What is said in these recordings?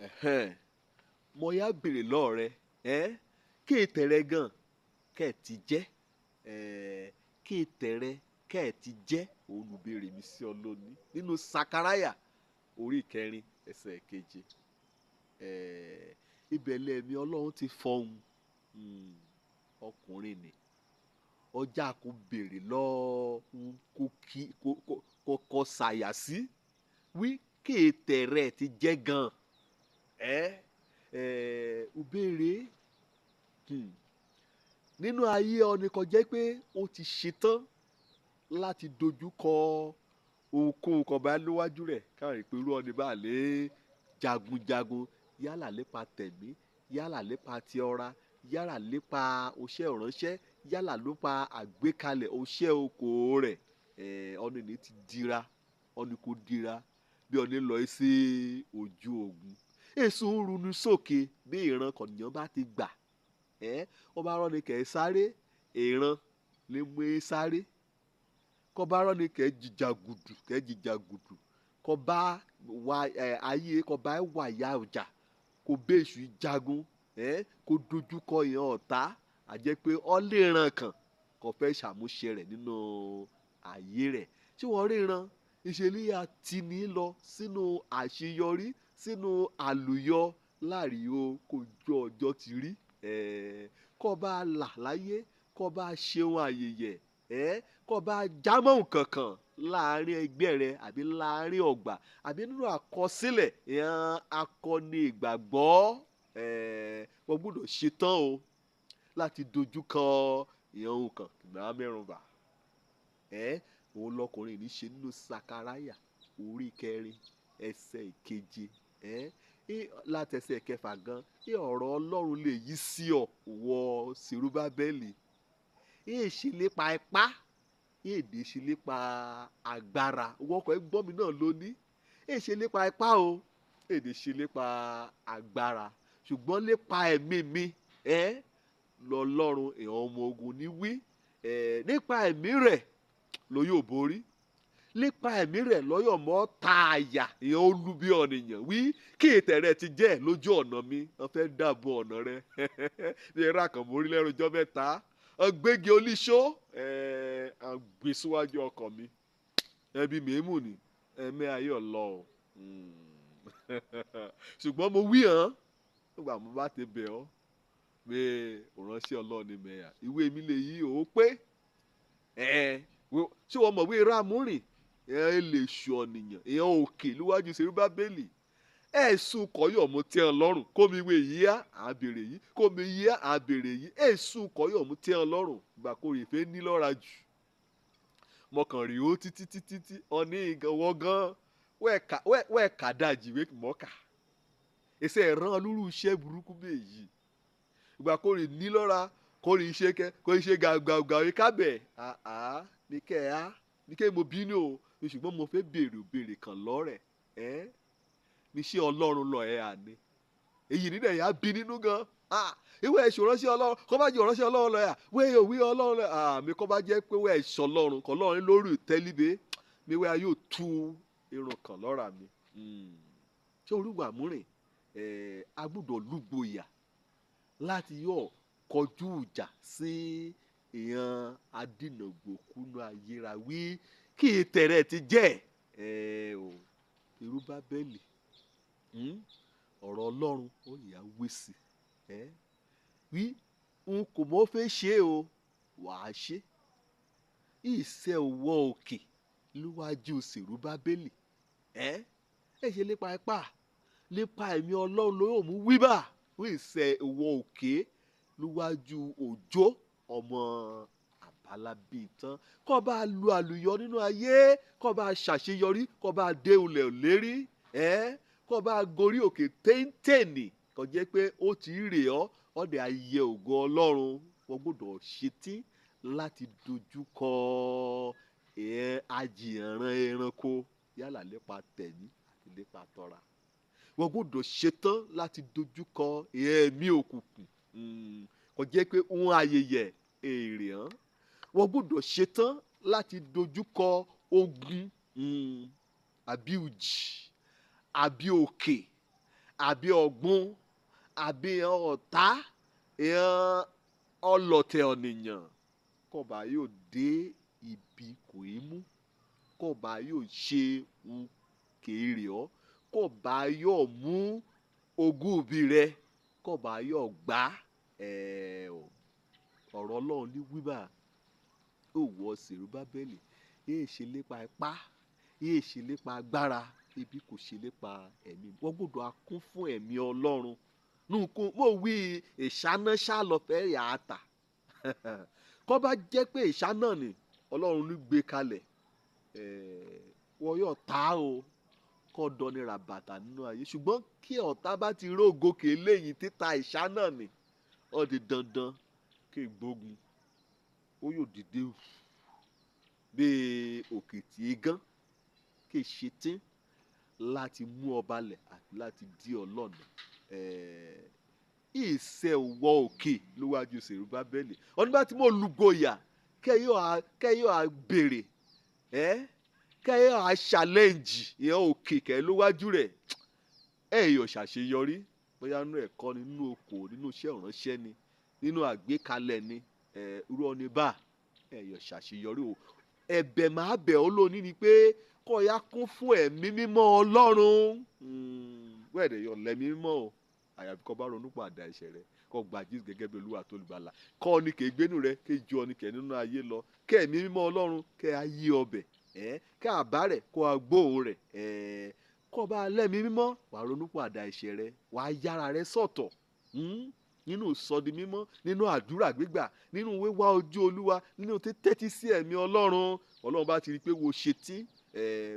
Ẹ̀hẹ́n. Mo yá béèrè lọ́ọ̀ rẹ, ẹ́ kí ètè rẹ gan kẹ́ ẹ̀ ti jẹ́, ẹ́ kí ètè rẹ kẹ́ ẹ̀ ti jẹ́ olùbéèrè mi sí ọ lónìí nínú Sakaraya orí ìkẹrin ẹsẹ̀ keje. Ẹ̀ ibẹ̀ lẹ̀mí Ọlọ́run ti fọhùn, ọkùnrin ni. Ọjà kò béèrè lọ́ọ́ kó kí kó kó kó ṣàyà sí wí kí ètè rẹ ti jẹ́ gan. Ẹ́ ẹ̀ òbéèrè, nínú ayé ọni kan jẹ́ pé ó ti ṣetán láti dojú kọ ohunkóhun kan bá níwájú rẹ̀ káàrin pé irú ọni bá lè jagunjagun yálà lépa tẹ̀mí, yálà lépa ti ọra, yálà lépa oṣẹ́ ìránṣẹ́, yálà lépa àgbékalẹ̀ oṣẹ́ okòó rẹ̀. Ẹ̀ ọni ní ti dira, ọni kò dira bí ọni lọ sí ojú ogun. Èso ń runu sókè bí ìran kọ̀nìyàn bá ti gbà. Ẹ́ wọ́n bá rán ni kẹ̀ sáré, ìran lè mú e sáré. Kọ́ bá rán ni kẹ̀ jìjàgùdù, kẹ̀ jìjàgùdù. Kọ́ bá wá ẹ̀ ayé, kọ́ bá wà ya ọjà, kó bẹ́ èṣù jagun, ẹ́ kó dojú kọ ìyẹn ọ̀tá. A jẹ́ pé ọ lè ran kan kò fẹ́ ṣàmúṣe rẹ̀ nínú ayé rẹ̀. Ṣé wọ́n ríran? Ìṣèlú ya ti ní lọ sínú àṣeyọrí, sínú àlùyọ láàrin o kò ju ọjọ́ ti rí. Ẹ̀ kọ́ bá là láyé, kọ́ bá ṣeun ayẹyẹ, ẹ́ kọ́ bá jámọ́ nǹkan kan láàrin ẹgbẹ́ rẹ àbí láàrin ọgbà àbí nínú àkọsílẹ̀ ìyẹn akọni ìgbàgbọ́. Ẹ̀ wọ́n gbọdọ̀ ṣetán o láti dojú kọ ìyẹn ohun kan ìgbà mẹ́rùn bà. Ẹ́ òun lọkùnrin ní ṣe nínú Sakaraya orí kẹrin ẹsẹ̀ ìkeje. Ẹ́ láti ẹsẹ̀ kẹfà gan, ẹ ọ̀rọ̀ Ọlọ́run lè yí sí ọ wọ Serubábélì. Ẹ ṣe lépa ipá, èdè ṣe lépa agbára. Wọ́n kọ́ ẹ gbọ́ mi náà lónìí. Ẹ ṣe lépa ipá o, èdè ṣe lépa agbára. Ṣùgbọ́n lépa ẹ̀mí mi, ẹ́ lọ́lọ́run ìran ọmọ ogun ní wí. Ẹ̀ nípa ẹ̀mí rẹ̀ ló yóò borí. Nípa ẹ̀mí rẹ̀ lọ́yọ̀ mọ́ tààyà ìyẹn olúbi ọ̀nìyàn wí kí ètè rẹ̀ ti jẹ́ lójú ọ̀nà mi. Wọ́n fẹ́ dàbò ọ̀nà rẹ̀. Bí eré àkànmórí lẹ́rù ọjọ́ mẹ́ta. Ọ̀gbẹ́gi olíṣó, ẹ̀ àgbè síwájú ọkọ̀ mi. Ẹbí mèémù ni, ẹ̀mí ayé ọ̀lọ́ o. Ṣùgbọ́n mo wí hàn nígbà mo bá ti bẹ̀ ọ́ pé òránṣẹ́ Ọlọ́run ni mẹ́yà. Ìwé mi lè yí o pé ẹ̀ ṣé wọ́n mọ̀ wí eré àmúrìn? Ẹ lè ṣù ọ̀nìyàn, ìyẹn òkè níwájú Serubábélì. Ẹ̀sùn kọ́yọ̀ mú tẹ́ ọ lọ́rùn. Kó mi wé yí á, à bèrè yìí. Kó mi yí á, à bèrè yìí. Ẹ̀sùn kọ́yọ̀ mú tẹ́ ọ lọ́rùn. Ìgbà kó rè fẹ́ ní lọ́ra jù. Mọ̀kàn rí ó títí títí tí ọní ìgànwọ́ gan. Wẹ́ẹ̀ka dàjì wé mọ́kà. Ẹsẹ̀ ẹ̀ràn olúru iṣẹ́ burúkú bẹ́ẹ̀ yìí. Ìgbà kó rè ní lọ́ra, kó rè iṣẹ́ kẹ́, kó rè ṣe gàgàgà wí kábẹ̀. Àá ní kẹ́ ẹ á, ní kẹ́ mo bínú o. Ṣùgbọ́n mo fẹ́ béèrè òbéèrè kan lọ́rẹ̀. Ẹ́ ní ṣé Ọlọ́run lọ ẹ àní. Èyí nílẹ̀ yà bí nínú gan. Ah ìwé ẹ̀ṣọ́ ránṣẹ́ Ọlọ́run, kọ́ bá jẹ́ ránṣẹ́ Ọlọ́run lọ yà. Wé òwe Ọlọ́run lọ yà. Àmì kọ́ bá jẹ́ pé wé ẹ̀ṣọ́ Ọlọ́run kọ́ lọ́run lórí ìtẹ́líbe. Mi wé a yóò tú irun kan lọ́ra mi. Ṣé orúkọ àmúrìn? Ẹ̀ a gbọdọ̀ lúgboyà láti yọ̀ kọjú ìjà sí ìyẹn adínàgbòkúnú ayérayé kí ètè rẹ̀ ti jẹ́. Ẹ̀ o Serubábélì, ọ̀rọ̀ Ọlọ́run ó yà wí sí. Ẹ́ wí n kò mọ̀ fẹ́ ṣe o, wà á ṣe. Ìṣe ọwọ́ òkè níwájú Serubábélì. Ẹ́ ẹ ṣe lépa ipá, lépa ẹ̀mí Ọlọ́run ló yóò mú wí bá. Wí ìṣe ọwọ́ òkè níwájú òjó ọmọ àbálábí tán. Kọ́ bá lu àlùyọ nínú ayé, kọ́ bá ṣàṣeyọrí, kọ́ bá dé ulẹ̀ lérí. Ẹ́ kọ́ bá gorí òkè téńtéènì kò jẹ́ pé ó ti rè ọ́, ọ̀dẹ̀ ayé ògo Ọlọ́run. Wọ́n gbọdọ̀ ṣetí láti dojú kọ ẹ̀ ajìyànràn ẹranko yálà lépa tẹ̀mí àti lépa tọra. Wọ́n gbọdọ̀ ṣetán láti dojú kọ ẹ̀mí òkùnkùn. Kò jẹ́ pé ohun ayẹyẹ èrè hàn. Wọ́n gbọdọ̀ ṣetán láti dojú kọ ogun, àbí òjì, àbí òkè, àbí ọ̀gbun àbí ọ̀tá ìhàn ọlọ̀tẹ̀ ọ̀nìyàn kọba yóò dé ibi kò í mú kọba yóò ṣe ń kéré ọ kọba yóò mú ogún òbí rẹ kọba yóò gbá ọ̀rọ̀ Ọlọ́run ní wíwà ó wọ Sèrúbábẹ́lì yéé ṣe lépa ipá yéé ṣe lépa agbára ibi kò ṣe lépa ẹ̀mí. Wọ́n gbọ́dọ̀ á kún fún ẹ̀mí Ọlọ́run nùkún mo wí ìṣánáṣá lọ́fẹ̀ẹ́ yà á tà kọ́ bá jẹ́ pé ìṣáná ni Ọlọ́run ní gbé kalẹ̀ wọ́n yóò ta o kọ́ dọ́ni ra bàtà nínú ayé. Ṣùgbọ́n kí ọ̀tá bá ti rógòkè léyìí títa ìṣáná ni ó di dandan kí gbógun ó yóò dìde bíi òkìtì igán kí ṣe tín láti mú ọ balẹ̀ àti láti dí ọ lọ́nà. Ìṣe wọ òkè lówájú Sèrúbábẹ́lì ọdún bá ti mọ̀ lùgòyà kẹ́yọ̀ á béèrè kẹ́yọ̀ á ṣàlẹ́ǹjì ìyẹn òkè kẹ́ lówájú rẹ̀ ẹ̀ yóò ṣàṣeyọrí bóyá nínú ẹ̀kọ́ ni nínú okòó nínú iṣẹ́ ìránṣẹ́ ni nínú àgbékalẹ̀ ni irú ọ̀nì bá ẹ̀ yóò ṣàṣeyọrí o. Ẹ̀bẹ̀ máa bẹ̀ ọ́ lónìí ni pé kó yá kún fún ẹ̀mí mímọ́ Ọlọ́run. Wẹ́ẹ̀dẹ̀ yọ lẹ́mí mímọ́ o, àyàfi kó bá ronú pàdà ẹ̀ṣẹ̀ rẹ kó gba Jésù gẹ́gẹ́ bí Olúwa tó olùgbàlà kọ́ ni kè é gbénú rẹ kè é ju ọ ni kè é nínú ayé lọ kẹ́ ẹ̀mí mímọ́ Ọlọ́run kẹ́ á yí ọbẹ̀ kẹ́ àbá rẹ̀ kó a gbóhùn rẹ̀ kó bá lẹ́mí mímọ́ wàá ronú pàdà ẹ̀ṣẹ̀ rẹ wàá yára rẹ sọ̀tọ̀ nínú ìsọdi mímọ́ nínú àdúrà gbígbà nínú wíwá ojú Olúwa nínú títẹ́tí sí ẹ̀mí Ọlọ́run. Ọlọ́run bá ti rí i pé wo ṣe tí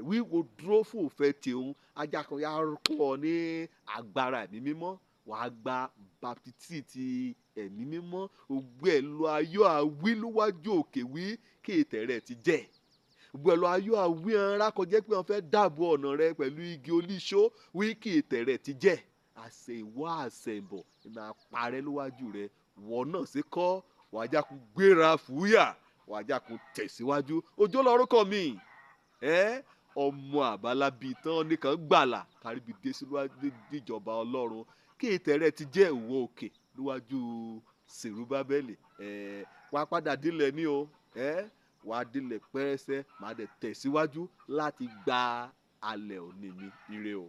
wíwo dúró fún òfẹ́ tèun ajá kan yá kún ọ ní agbára ẹ̀mí mímọ́ wàá gba baptítì ti ẹ̀mí mímọ́ ògbé ẹ̀ lọ ayọ́ àwí lówájú òkè wí kí ètè rẹ̀ ti jẹ́ ògbé ẹ̀ lọ ayọ́ àwí ẹ̀rá kọjá pé wọ́n fẹ́ dáàbò ọ̀nà rẹ pẹ̀lú igi olíṣó wí kí ètè rẹ̀ ti jẹ́ àṣẹ ìwọ àṣẹ ìbọ̀ ìmọ̀ àparẹ́ lówájú rẹ wọ́n náà ṣe kọ́ wàá jákun gbéra fúyà wàá jákun tẹ̀síwájú ojú lórúkọ mi ọmọ àbálábí tán nìkan gbàlà káríbi dé síwájú níjọba Ọlọ́run kí ètè rẹ ti jẹ́ ìwọ òkè níwájú Sèrúbábẹ́lì wàá padà dílẹ̀ ní o wàá dílẹ̀ pẹ́rẹsẹ́ màá dẹ̀ tẹ̀síwájú láti gba alẹ̀ òní mi ire o.